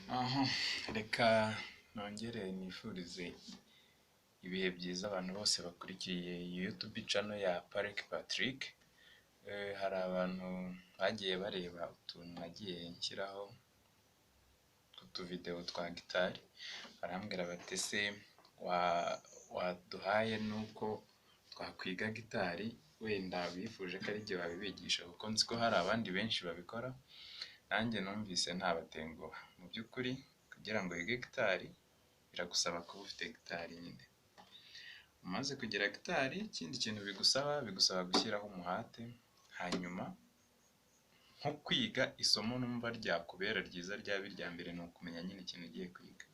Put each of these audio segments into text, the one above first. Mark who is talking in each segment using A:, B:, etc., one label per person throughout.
A: Aha reka nongere nifurize ibihe byiza abantu bose bakurikiye YouTube channel ya Pariki Patrick. Hari abantu bagiye bareba utuntu nagiye nshyiraho tw'utuvidewo twa gitari, barambwira bati ese waduhaye n'uko twakwiga gitari, wenda bifuje ko ari jye wabibigisha kuko nzi ko hari abandi benshi babikora, nanjye numvise ntabatenguha. Mu by'ukuri kugira ngo wige gitari biragusaba kuba ufite gitari nyine. Umaze kugira gitari, ikindi kintu bigusaba, bigusaba gushyiraho umuhate, hanyuma nko kwiga isomo numva ryakubera ryiza ryaba irya mbere ni ukumenya nyine ikintu ugiye kwiga.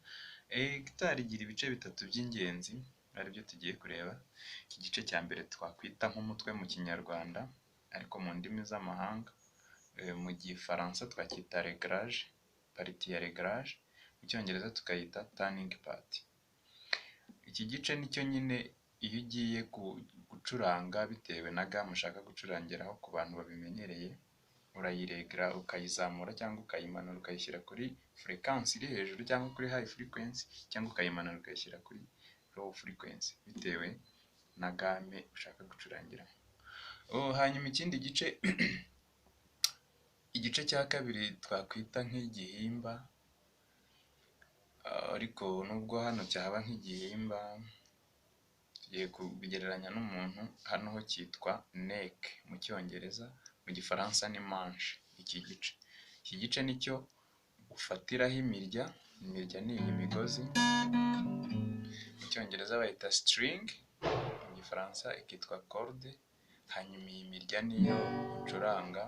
A: Gitari igira ibice bitatu by'ingenzi aribyo tugiye kureba, iki gice cya mbere twakwita nk'umutwe mu Kinyarwanda ariko mu ndimi z'amahanga, mu Gifaransa twacyita réglage, partie ya réglage, mu Cyongereza tukayita tuning part. Iki gice nicyo nyine iyo ugiye gucuranga bitewe na gamme ushaka gucurangiraho ku bantu babimenyereye, urayiregera ukayizamura cyangwa ukayimanura ukayishyira kuri fréquence iri hejuru cyangwa kuri high frequency, cyangwa ukayimanura ukayishyira kuri low frequency bitewe na gamme ushaka gucurangiramo. Hanyuma ikindi gice, igice cya kabiri twakwita nk'igihimba, ariko nubwo hano cyaba nk'igihimba tugiye kubigereranya n'umuntu, hano ho cyitwa neck mu Cyongereza, mu Gifaransa ni manche. Iki gice nicyo ufatiraho imirya, imirya ni iyi migozi, mu Cyongereza bayita string, mu Gifaransa ikitwa corde, hanyuma iyi mirya niyo ucuranga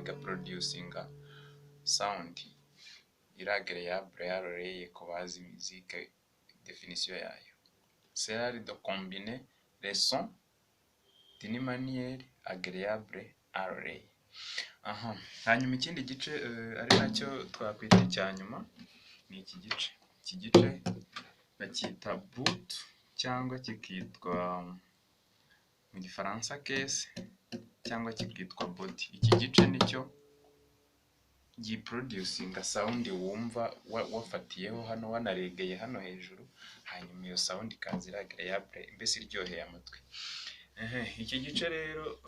A: igaproducinga sound iri agréable à l'oreille ku bazi musique, définition yayo: c'est l'art de combiner les sons d'une manière agréable à l'oreille. Aha hanyuma ikindi gice, ari nacyo twakwita icya nyuma, ni iki gice. Iki gice bacyita bout cyangwa kikitwa mu Gifaransa caisse cyangwa kikitwa body. Iki gice nicyo giproducinga sound wumva wafatiyeho hano, wanaregeye hano hejuru, hanyuma iyo sound ikaza iri agréable, mbese iryoheye amatwi. Iki gice rero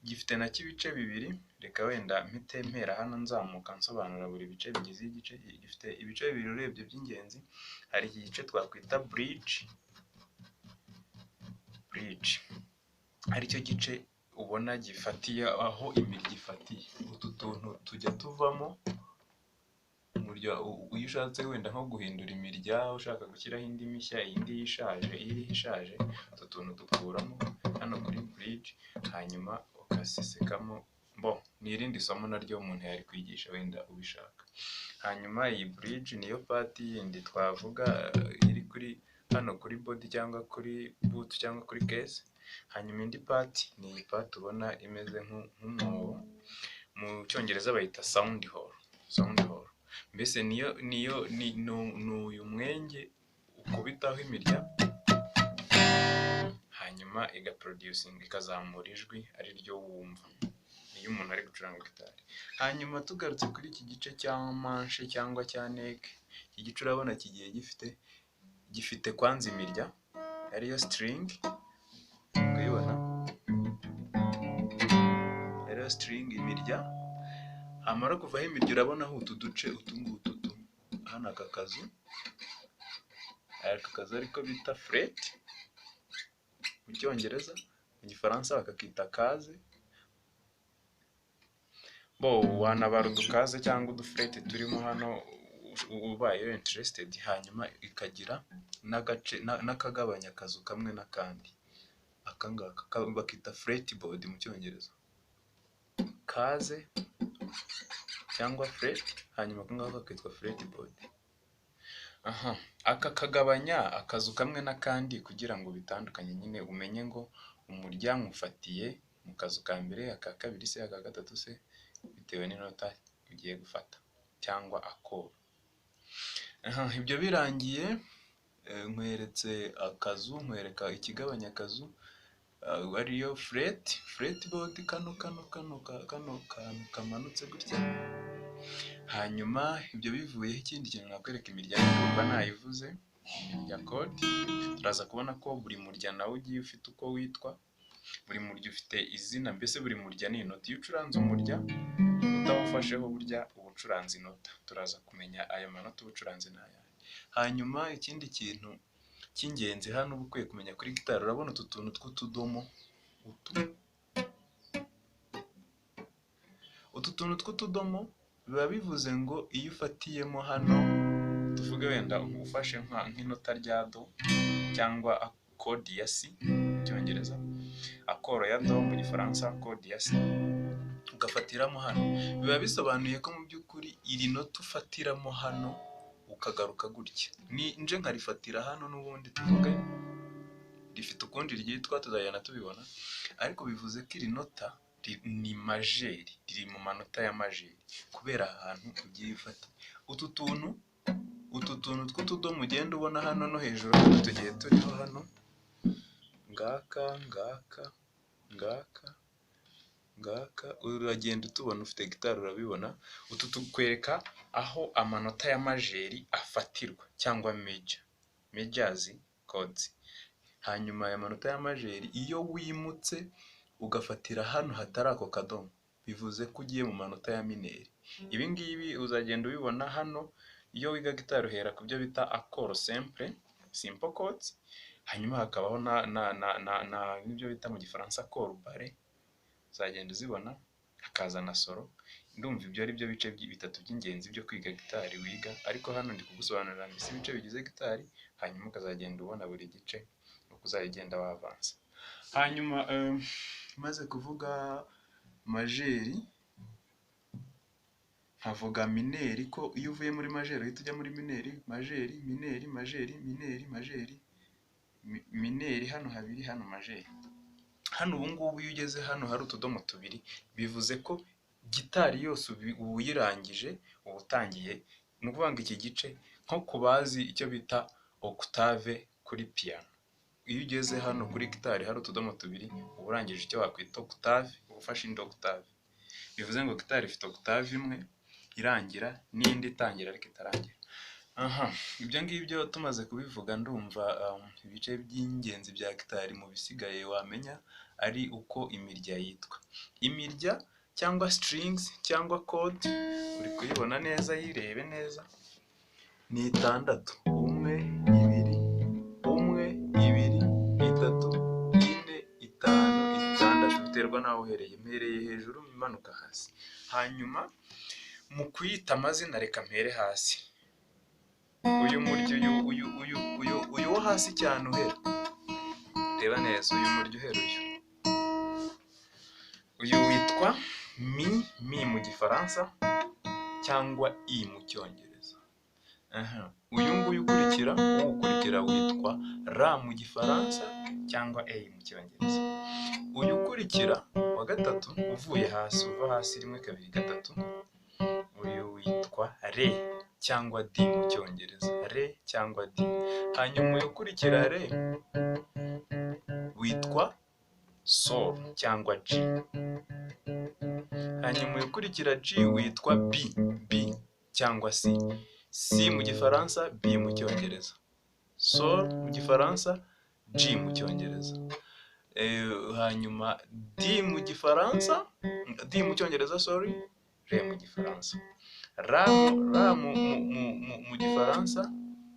A: gifite nacyo ibice bibiri. Reka wenda mpite mpera hano nzamuka nsobanura buri bice bigize igice. Gifite ibice bibiri urebye by'ingenzi. Hari iki gice twakwita bridge, aricyo gice ubona gifatiye aho imirya ifatiye. Utu tuntu tujya tuvamo umurya iyo ushatse wenda nko guhindura imirya, ushaka gushyiraho indi mishya, iyi ngiyi ishaje, iyo iriho ishaje, utu tuntu dukuramo hano kuri bridge, hanyuma ugasesekamo. Bo ni irindi somo naryo umuntu yari kwigisha wenda ubishaka. Hanyuma iyi bridge niyo part yindi twavuga iri kuri hano kuri body cyangwa kuri bout cyangwa kuri case. Hanyuma indi part ni iyi part ubona imeze nk'umwobo, mu Cyongereza bayita sound hole. Sound hole mbese niyo ni uyu mwenge ukubitaho imirya, hanyuma igaproducinga, ikazamura ijwi ari ryo wumva iyo umuntu ari gucuranga gitari. Hanyuma tugarutse kuri iki gice cya manche cyangwa cya neck, iki gice urabona kigiye gifite kwanza imirya ariyo string, ukayibona ariyo string, imirya. Hamara kuvaho imirya, urabonaho utu duce utu ngutu tu hano, aka kazu ariko bita fret mu Cyongereza, mu Gifaransa bakakita case. Bo wanabara uducase cyangwa udufret turimo hano ubaye interested. Hanyuma ikagira n'agace n'akagabanya akazu kamwe n'akandi, aka ngaka bakita fretboard mu Cyongereza, case cyangwa fret, hanyuma aka ngaka kakitwa fretboard. Aha aka kagabanya akazu kamwe n'akandi kugira ngo bitandukanye nyine, umenye ngo umurya nywufatiye mu kazu ka mbere, aka kabiri se, aka gatatu se, bitewe n'inota ugiye gufata cyangwa accord. Aha ibyo birangiye, nkweretse akazu, nkwereka ikigabanya akazu ariyo fretboard, kano kantu kamanutse gutya. Hanyuma ibyo bivuyeho, ikindi kintu nakwereka, imirya ndumva nayivuze, imirya chord. Turaza kubona ko buri murya nawe ugiye ufite uko witwa, buri murya ufite izina, mbese buri murya ni inota. Iyo ucuranze umurya utawufasheho, burya uba ucuranze inota. Turaza kumenya ayo manota uba ucuranze ni ayahe. Hanyuma ikindi kintu cy'ingenzi hano uba ukwiye kumenya kuri gitari, urabona utu tuntu tw'utudomo, utu tuntu tw'utudomo biba bivuze ngo iyo ufatiyemo hano, tuvuge wenda ufashe nk'inota rya do cyangwa chord ya C mu Cyongereza, accord ya do mu Gifaransa, chord ya C, ugafatiramo hano, biba bisobanuye ko mu by'ukuri iri nota ufatiramo hano ukagaruka gutya, ni nje nkarifatira hano n'ubundi tuvuge rifite ukundi ryitwa, tuzagenda tubibona, ariko bivuze ko iri nota ni majeur, riri mu manota ya majeur kubera ahantu ugiye ufata. Utu tuntu tw'utudomo ugenda ubona hano no hejuru hano tugiye turiho hano, ngaka ngaka ngaka ngaka, uragenda utubona ufite gitari urabibona. Utu tukwereka aho amanota ya majeur afatirwa cyangwa major, majors chords. Hanyuma aya manota ya majeur, iyo wimutse ugafatira hano hatari ako kadomo, bivuze ko ugiye mu manota ya mineur. Ibi ngibi uzagenda ubibona hano. Iyo wiga gitari uhera ku byo bita accord simple, simple chords, hanyuma hakabaho na na na na na n'ibyo bita mu Gifaransa accord barré, uzagenda uzibona, hakaza na solo. Ndumva ibyo ari byo bice bitatu by'ingenzi byo kwiga gitari wiga, ariko hano ndi kugusobanurira mbese ibice bigize gitari, hanyuma ukazagenda ubona buri gice uko uzajya ugenda wavansa. Hanyuma maze kuvuga majeur, nkavuga mineur, ko iyo uvuye muri majeur uhita ujya muri mineur, majeur, mineur, majeur, mineur, majeur, mineur, hano habiri, hano majeur. Hano ubu ngubu iyo ugeze hano hari utudomo tubiri, bivuze ko gitari yose uba uyirangije, uba utangiye. Ni ukuvuga ngo iki gice, nko ku bazi icyo bita octave kuri piyano, iyo ugeze hano kuri gitari hari utudomo tubiri, uba urangije icyo wakwita octave, uba ufashe indi octave. Bivuze ngo gitari ifite octave imwe irangira n'indi itangira ariko itarangira. Aha ibyo ngibyo tumaze kubivuga, ndumva ibice by'ingenzi bya gitari mu bisigaye wamenya ari uko imirya yitwa. Imirya cyangwa strings cyangwa chord, uri kuyibona neza, yirebe neza, ni itandatu: umwe, ibiri, umwe, ibiri, itatu, ine, itanu, itandatu. Biterwa n'aho uhereye. Mpereye hejuru imanuka hasi. Hanyuma mu kuyita amazina, reka mpere hasi. Uyu murya, uyu uyu uyu uyu uyu wo hasi cyane uhera, reba neza uyu murya uhera, uyu witwa mi, mi mu Gifaransa cyangwa i mu Cyongereza. Aha uyu nguyu ukurikira, uwukurikira witwa ra mu Gifaransa cyangwa a mu Cyongereza. Uyu ukurikira wa gatatu uvuye hasi, uva hasi rimwe, kabiri, gatatu, uyu witwa re cyangwa d mu Cyongereza, re cyangwa d. Hanyuma uyu ukurikira re witwa sol cyangwa G. Hanyuma uyu ukurikira G witwa B, B cyangwa C, C mu Gifaransa, B mu Cyongereza, sol mu Gifaransa, G mu Cyongereza. Hanyuma D mu Gifaransa, D mu Cyongereza, sorry, re mu Gifaransa, ra, ra mu Gifaransa,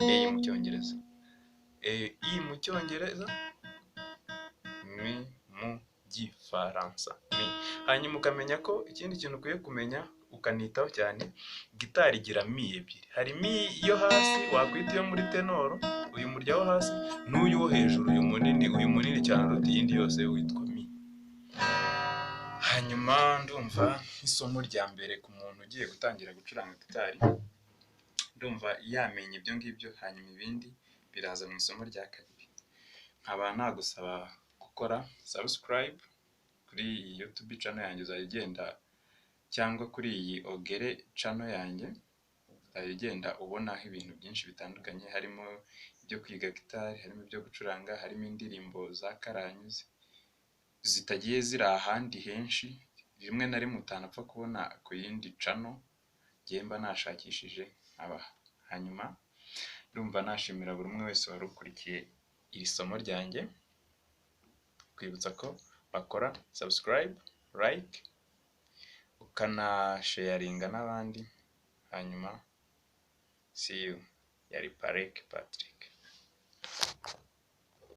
A: A mu Cyongereza, I mu Cyongereza, mi mu Gifaransa, mi. Hanyuma ukamenya ko ikindi kintu ukwiye kumenya ukanitaho cyane, gitari igira mi ebyiri. Hari mi yo hasi wakwita iyo muri ténor, uyu murya wo hasi, n'uyu wo hejuru, uyu munini, uyu munini cyane uruta iyindi yose witwa mi. Hanyuma ndumva nk'isomo rya mbere ku muntu ugiye gutangira gucuranga gitari, ndumva yamenya ibyo ngibyo, hanyuma ibindi biraza mu isomo rya kabiri. Nkaba nagusaba gukora subscribe kuri iyi YouTube channel yanjye uzajya ugenda, cyangwa kuri iyi Ogere channel yanjye, uzajya ugenda ubonaho ibintu byinshi bitandukanye, harimo ibyo kwiga gitari, harimo ibyo gucuranga, harimo indirimbo za karahanyuze zitagiye ziri ahandi henshi, rimwe na rimwe utanapfa kubona ku yindi channel. njye mba nashakishije nkabaha. Hanyuma ndumva nashimira buri umwe wese wari ukurikiye iri somo ryanjye, kwibutsa ko bakora subscribe, like, ukanasharinga n'abandi. Hanyuma see you. Yari Pareke Patrick.